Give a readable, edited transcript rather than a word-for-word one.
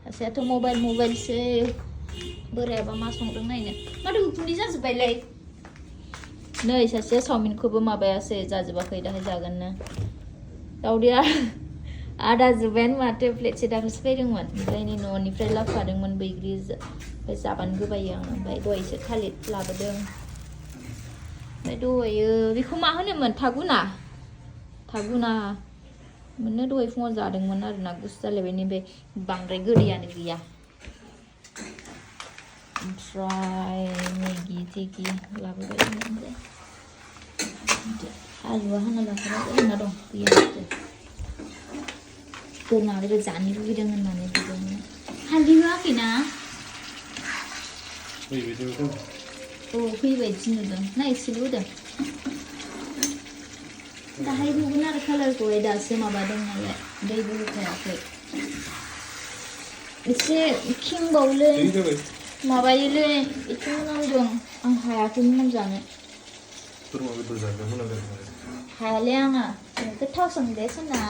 सासेयाथ' मबाइलसो बोरायाबा मा संदों नायनो माथो उखुन्दै जाजोब्बायलै नै सासेया चावमिनखौबो माबायासै जाजोबाखै दाहाय जागोननो दावदैया आदा जोब्बायानो माथो प्लेटसे दाखोसो फैदोंमोन ओमफ्राय नै न'निफ्राय लाबोफादोंमोन बैग्रि ओमफ्राय जाबानो गोबायो आङो ओमफ्राय दहायसो थालिर लाबोदों ओमफ्राय दहायो बेखौ मा होनोमोन थागुना मोननो दहाय फुङाव जादोंमोन आरोना गुसु जालायबाय नैबे बांद्राय गोदैयानो गैया ओमफ्राय मेगि थेगि लाबोबाय ओमफ्राय आलुआ हाना लाखाबाय होना दं गैया बोरमाबो जानो लुगैदों होननानै बिदोंमोन हालदै होआखैना फैबाय थिनहरदों ना एसेल' होदों दाहाय होगोन आरो कालारखौहाय दासो माबादों नालाय दैबो होखायाखै एसे खिंबावलै माबायोलै एसे नांदों आं हायाखैमोन जानो बोरमा बेदर जानो मोनाखै हायालै आङो गोथावसो मोनदे सना